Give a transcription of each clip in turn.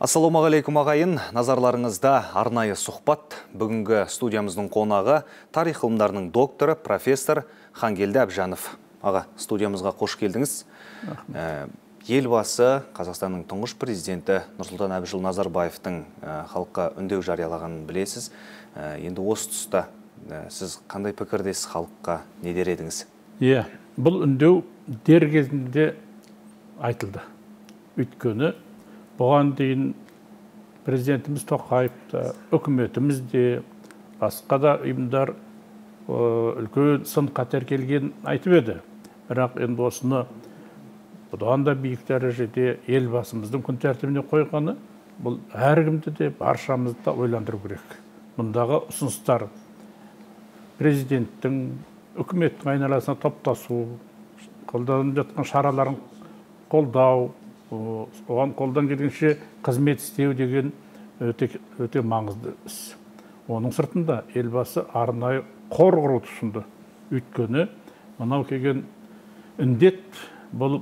Ассалаумағалейкум ағайын, назарларыңызда арнайы сұхбат. Бүгінгі студиямыздың қонағы тарих ғылымдарының докторы, профессор Хангелді Әбжанов. Аға, студиямызға қош келдіңіз. Елбасы, Қазақстанның тұңғыш президенті Нұрсұлтан Әбішұлы Назарбаевтың халыққа үндеу жариялағанын білесіз. Енді осы тұста сіз қандай пікірдесіз, халыққа не дер едіңіз? Иә, бұл үндеу дер кезінде айтылды. Өйткені бұған дейін президентіміз Тоқаев та, үкіметіміз де, басқа да ұйымдар үлкен сын қатер келген айтып еді. Бірақ енді осыны бұдан да биік дәрежеде елбасымыздың күн тәртібіне қойғаны, бұл әркімді де, баршамызды да ойландыру керек. Мұндағы ұсыныстар президенттің, үкіметтің айналасына топтасу, қолданып жатқан шараларын қолдау, оған қолдан келгенше қызмет істеу деген өте, өте маңызды іс. Оның сыртында елбасы арнайы қор құруды ұсынды. Өйткені мынау келген індет бұл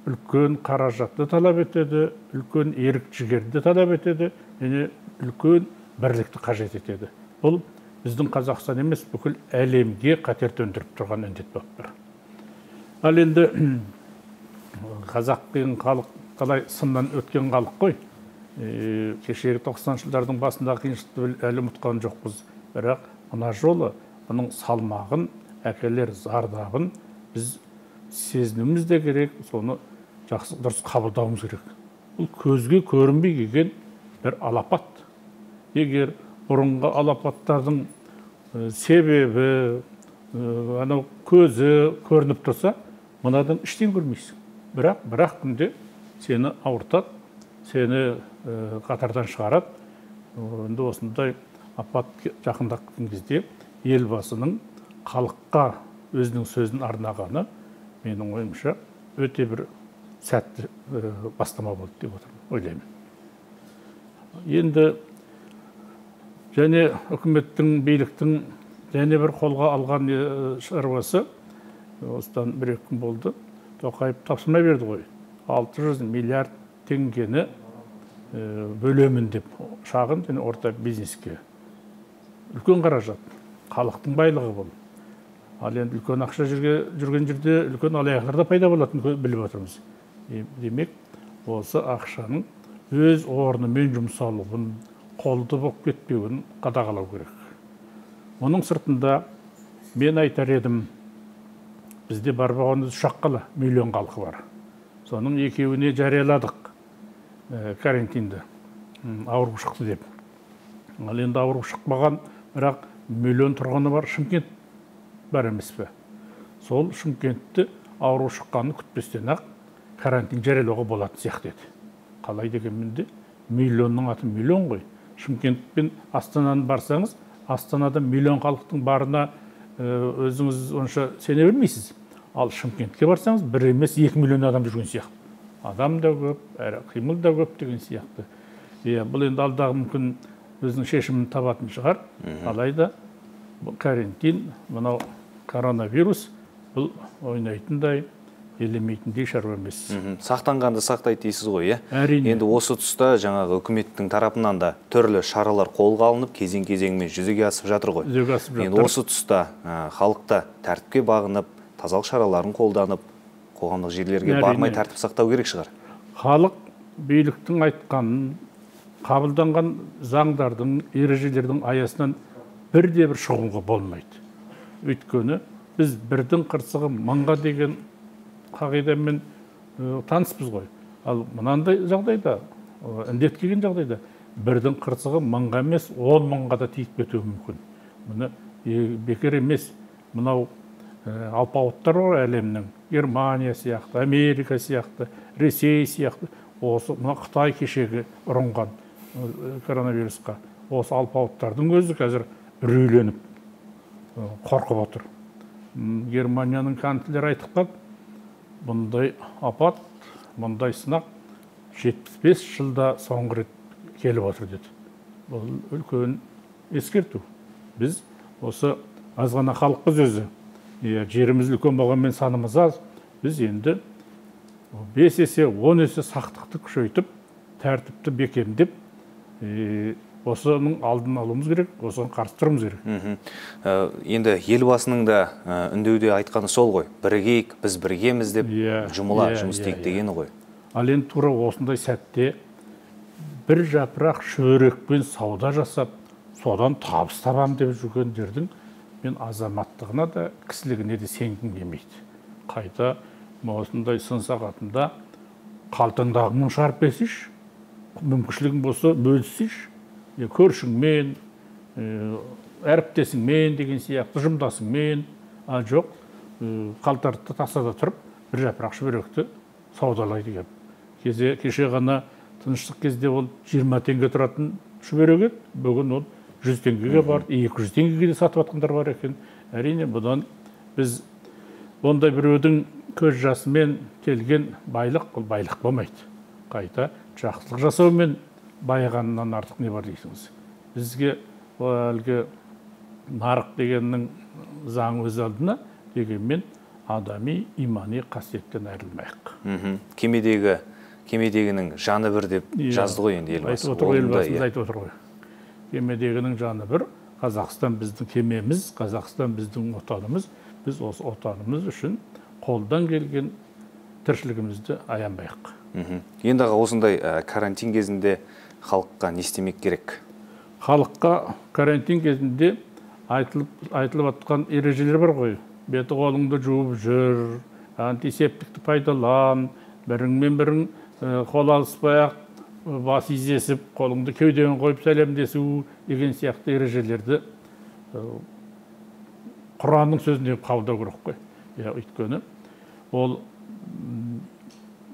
үлкен қаражатты талап етеді, үлкен ерік жігерді талап етеді және үлкен бірлікті қажет етеді. Бұл біздің Қазақстан емес, бүкіл әлемге қатер төндіріп тұрған індет болып тұр. Ал енді қазақ деген халық қалай сыннан өткен халық қой. Кешегі 90-шы жылдардың басындағы қиыншылықты әлі ұмытқан жоқпыз. Бірақ мына жолы бұның салмағын, әкелер зардабын біз сезінуіміз де керек, соны жақсы дұрыс қабылдауымыз керек. Бұл көзге көрінбей келген бір алапат. Егер бұрынғы алапаттардың себебі, анау көзі көрініп тұрса, мынадан іштен көрмейсің. Бірақ бір-ақ күнде сені ауыртады, сені қатардан шығарады. Енді осындай апат жақындап кеткен кезде елбасының халыққа өзінің сөзін арнағаны, менің ойымша, өте бір сәтті бастама болды деп отырмын, ойлаймын. Енді және үкіметтің, биліктің және бір қолға алған шаруасы, осыдан бір-екі күн болды, Тоқаев тапсырма берді ғой, 600 миллиард теңгені бөлемін деп шағын және орта бизнеске. Үлкен қаражат, халықтың байлығы бұл. Ал енді үлкен ақша жүрген жерде үлкен алаяқтар да пайда болатынын біліп отырмыз. Демек, осы ақшаның өз орнымен жұмсалуын, қолды болып кетпеуін қадағалау керек. Оның сыртында мен айтар едім, бізде бар болғаны үш-ақ қала, миллион халқы бар. Соның екеуіне жарияладық карантинді, ауру шықты деп. Ал енді ауру шықпаған, бірақ миллион тұрғыны бар Шымкент бар емес пе? Сол Шымкентті ауру шыққанын күтпестен ақ карантин жариялауға болатын сияқты еді. Қалай дегенмен де миллионның аты миллион ғой. Шымкент пен Астананы барсаңыз, Астанада миллион халықтың барына өзіңіз онша сене бермейсіз. Ал Шымкентке барсаңыз, бір емес 2 миллион адам жүрген сияқты. Адам да көп, әрі қимыл да көп деген сияқты. Иә, бұл енді алдағы мүмкін өзінің шешімін табатын шығар. Алайда бұл карантин, мынау коронавирус, бұл ойнайтындай, елемейтіндей шаруа емес. Сақтанғанды сақтайды дейсіз ғой, иә? Әрине. Енді осы тұста жаңағы үкіметтің тарапынан да түрлі шаралар қолға алынып, кезең-кезеңімен жүзеге асып жатыр ғой. Жүзеге асып жатыр. Енді осы тұста халықта тәртіпке бағынып, тазалық шараларын қолданып, қоғамдық жерлерге бармай тәртіп сақтау керек шығар. Халық биліктің айтқанын, қабылданған заңдардың, ережелердің аясынан бірде бір шығуға болмайды. Өйткені біз бірдің қырсығы мыңға деген қағидамен таныспыз ғой. Ал мынандай жағдайда, індет келген жағдайда бірдің қырсығы мыңға емес, 10 мыңға да тиіп кетуі мүмкін. Мұны бекер емес, мынау алпауыттар бар әлемнің, Германия сияқты, Америка сияқты, Ресей сияқты, осы мына Қытай кешегі ұрынған коронавирусқа, осы алпауыттардың өзі қазір үрейленіп, қорқып отыр. Германияның канцлері айтып қалды, бұндай апат, бұндай сынақ 75 жылда соңғы рет келіп отыр деді. Бұл үлкен ескерту. Біз осы аз ғана халықпыз өзі. Жеріміз үлкен болғанмен санымыз аз. Біз енді 5 есе, 10 есе сақтықты күшейтіп, Тәртіпті бекемдеп, осының алдын алуымыз керек, осыған қарсы тұруымыз керек. Енді Елбасының да үндеуде айтқаны сол ғой, бірігейік, біз біргеміз деп, жұмыла жұмыс істейік дегені ғой. Ал енді тура осындай сәтте бір жапырақ шүберекпен сауда жасап, содан табыс табам деп жүргендердің мен азаматтығына да, кісілігіне де сенгім келмейді. Қайта осындай сын сағатында қалтаңдағыңнан шығарып берсейші, мүмкіншілігің болса бөліссейші, көршіңмен, әріптесіңмен деген сияқты, жұмдасыңмен. А жоқ, қалтарды тасада тұрып, бір жапырақ шүберекті саудалайды кеп. Кеше ғана тыныштық кезде ол 20 теңге тұратын шүберек еді, бүгін ол 100 теңгеге барды, 200 теңгеге де сатып жатқандар бар екен. Әрине, бұдан біз ондай біреудің көз жасымен келген байлық, ол байлық болмайды. Қайта жақсылық жасаумен байығаннан артық не бар дейсіңіз. Бізге әлгі нарық дегеннің заңы өз алдына, дегенмен адами, имани қасиеттен айырылмайық. Кемедегінің жаны бір деп жазды ғой енді Елбасы. Айтып отыр ғой, Елбасымыз айтып отыр ғой. Кемедегінің жаны бір. Қазақстан біздің кемеміз, Қазақстан біздің отанымыз. Біз осы отанымыз үшін қолдан келген тіршілігімізді аянбайық. Енді аға, осындай карантин кезінде халыққа не істемек керек? Халыққа карантин кезінде айтылып атқан ережелер бар ғой. Беті қолыңды жуып жүр, антисептикті пайдалан, біріңмен бірің қол алыспай-ақ бас изесіп, қолыңды кеудеңе қойып сәлемдесу деген сияқты ережелерді Құранның сөзіне қабылдау керек қой. Өйткені ол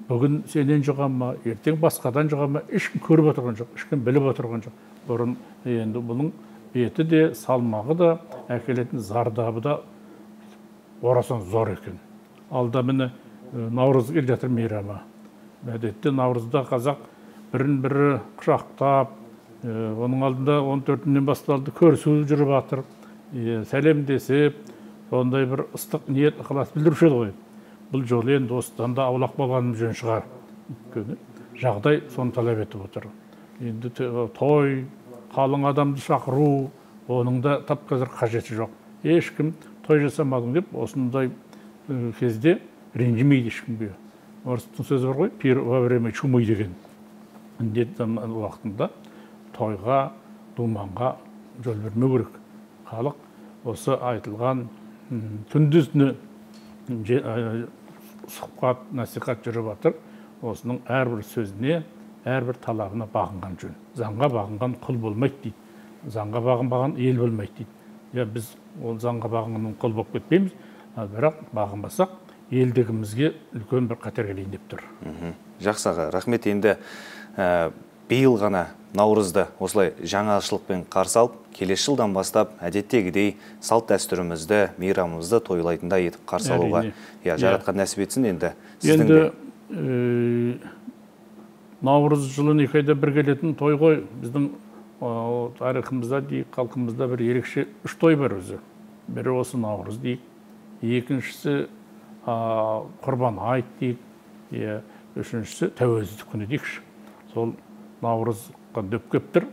бүгін сенен жұға ма, ертең басқадан жұға ма, ешкім көріп отырған жоқ, ешкім біліп отырған жоқ. Бұрын енді бұның беті де, салмағы да, әкелетін зардабы да орасан зор екен. Алда міне Наурыз келе жатыр мейрамы. Әдетте Наурызда қазақ бірін-бірі құшақтап, оның алдында 14-інен басталды, көрісу жүріп жатыр, сәлемдесіп, сондай бір ыстық ниет ықылас білдіруші еді ғой. Бұл жолы енді осыдан да аулақ болғанымыз жөн шығар. Өйткені жағдай соны талап етіп отыр. Енді той, қалың адамды шақыру, оның да тап қазір қажеті жоқ. Ешкім той жасамадың деп осындай кезде ренжімейді ешкімге. Орыстың сөзі бар ғой, пир во время чумы деген. Індет уақытында тойға, думанға жол бермеу керек. Халық осы айтылған күндіз-түні сұхбат, насихат жүріп жатыр. Осының әрбір сөзіне, әрбір талабына бағынған жөн. Заңға бағынған құл болмайды дейді. Заңға бағынбаған ел болмайды дейді. Я біз ол заңға бағынған құл болып кетпейміз, бірақ бағынбасақ елдігімізге үлкен бір қатер келейін деп тұр. Жақсы аға, рахмет. Енді биыл ғана Наурызды осылай жаңашылықпен қарсы алып, келесі жылдан бастап әдеттегідей салт дәстүрімізді, мейрамымызды тойлайтындай етіп қарсы алуға жаратқан нәсіп етсін енді. Енді Наурыз жылын екі айда бір келетін той ғой. Біздің тарихымызда дейік, халқымызда бір ерекше үш той бар өзі. Бірі осы Наурыз дейік, екіншісі Құрбан айт дейік, үшіншісі Тәуелсіздік күні дейікші. Сол Наурызға дөп кеп тұр,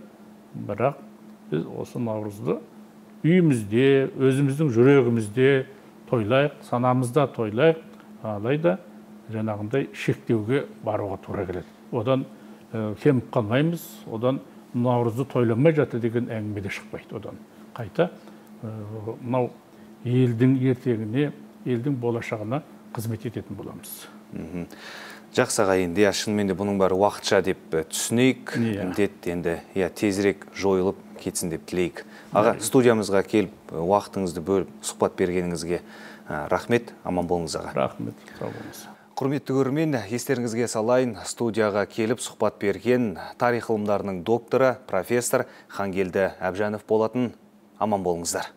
бірақ біз осы Наурызды үйімізде, өзіміздің жүрегімізде тойлайық, санамызда тойлайық, алайда жаңағындай шектеуге баруға тура келеді. Одан кеміп қалмаймыз, одан Наурызды тойламай жатыр деген әңгіме де шықпайды одан. Қайта мынау елдің ертеңіне, елдің болашағына қызмет ететін боламыз. Жақсы аға, енді шынымен де бұның бәрі уақытша деп түсінейік, індет енді тезірек жойылып кетсін деп тілейік. Аға, студиямызға келіп, уақытыңызды бөліп, сұхбат бергеніңізге рахмет, аман болыңыз аға. Рахмет, сау болыңыз. Құрметті көрермен, естеріңізге салайын, студияға келіп сұхбат берген тарих ғылымдарының докторы, профессор Хангелді Әбжанов болатын. Аман болыңыздар.